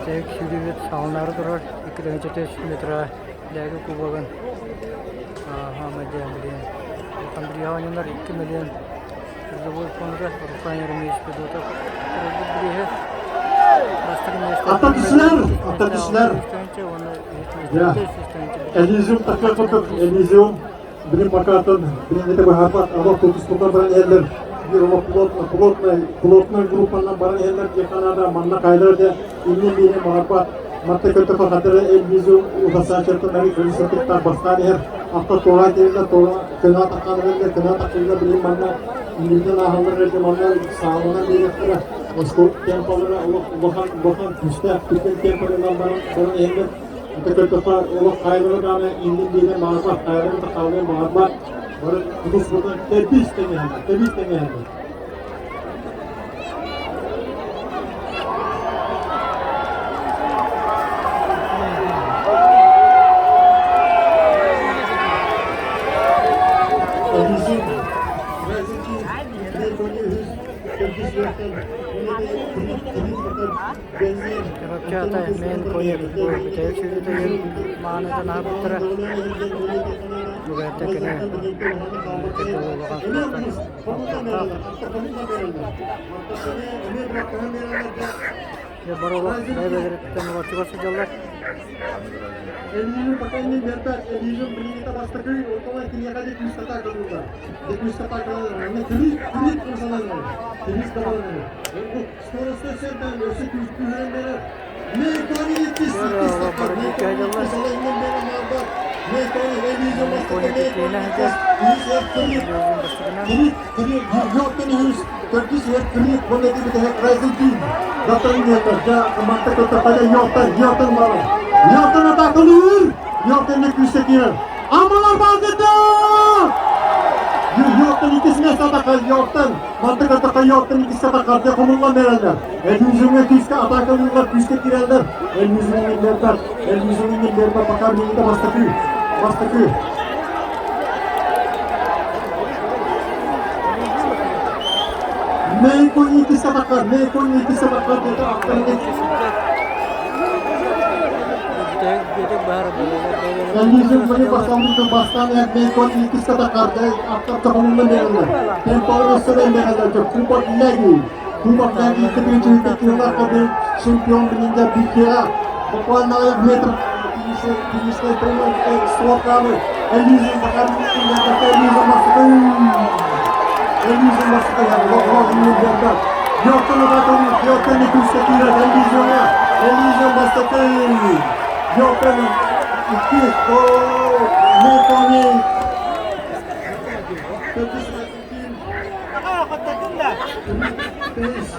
Бүтэһик сүүрүүбүт саҕаланаары турар 2 метра Лээги кубогын хаама диэн билигин улахан бирииһэ оонньонор 2 миллион призовой фонда Руслан Еремеевич Федотов турарбыт бирииһэ бастакы миэстэ Ата түсүлэр, ата түсүлэр. уонна Я. Элизиум такой курдук, Элизиум билим бакаатын билиҥҥитэ быһаарбат олох тутуспутунан баран иһэллэр. Биир олох плотно, плотной, плотной группанан баран иһэллэр диэххэ наада. Манна хайдах да иннин биирин баҕарбат. Матта көтөхө хатыры Элизиум утасааччыттан ари кыргызсатыктар бастаан иһэр. Авто туора киирдэ, туора кына таххан иһэллэр, кына тахсыыга билим манна иннибитин ааһаллар эрэ манна сааланан биэриэхтэрэ. Оскуол темпалара олох улахан, улахан күүстээх түргэн темпаларынан баран баран иһэллэр. Ата көрдөххө, олох хайалара даҕаны иннин биэрэн баҕарбат, хайалара да хаалыан баҕарбат. Бары тутуспутун тэбис тэҥэһэллэр, тэбис тэҥэһэллэр. Эбиисин, Чурапчаата мин коек бүтэһик сүүрүүтүгэр маанытын аһарбыттара. Бүгүҥҥү кини улахан спортан алтыахтаах. Дьэ бары олох бэйэ-бэйэлэриттэн олорчуга сылдьаллар. Элиим пока не бербэт, Элиим билиҥҥитэ бастакы, оттон киниэхэ де күүс атаакалыыллар. Де күүс атаакалыыллар. Манна кирис, кирис кымсаланар. Кирис даҕаланар. Скоростной сэрдэн өссө күүһүрэн берер. Мейкони иккис, Бары иккис олох таххар. бары бииргэ Мейкони сылдьаллар. иккис, ол иннин бере маалбат. Мейкони Элиим Мин бастакы, кони Мейкони киэнэ иккис, сылдьар. үһүс эр кирик. Элиим бастакынан. Кирик, кирик, Йоттан үһүс, төрдүс эр кирик, уонна ити Райзен Йоттан, Йоттан Йоттан атакалыыр! Йоттан күүскэ киирэр. Амалар баалгыта! Йоттан иккис место атака, Йоттан, мантык атака, Йоттан иккис атака, де хомуллан береллер. Элюзюңе күүскэ атакалыылар, күүскэ киирэллэр. Элюзюңе бербер, Элюзюңе бербер, пока билиҥҥитэ бастакы, бастакы. Мейкон иккис атака, Мейкон иккис атака, деді аттарының Бүтэһик бүтэһик баһар буолалар бэйэ-бэйэлэриттэн Элизиум чугас маны сылдьаллар. бастаан бастаан Мейкон иккис атака, аттар хомуллан береллер. Темпалар өссө береллер. Кубок Леги. Кубок Леги 2 километр чемпион билинде бикеға. Буквально аяқ метр финишной прямой сроканы. Элизиум пока Элизиум бастакы. Элизиум бастакы. Йоттан атаканы, Йоттан иккис киирэр Элизиумҥа. Элизиум бастакы. Йоттан иккис. Мейкони. Төрдүс Бэһис.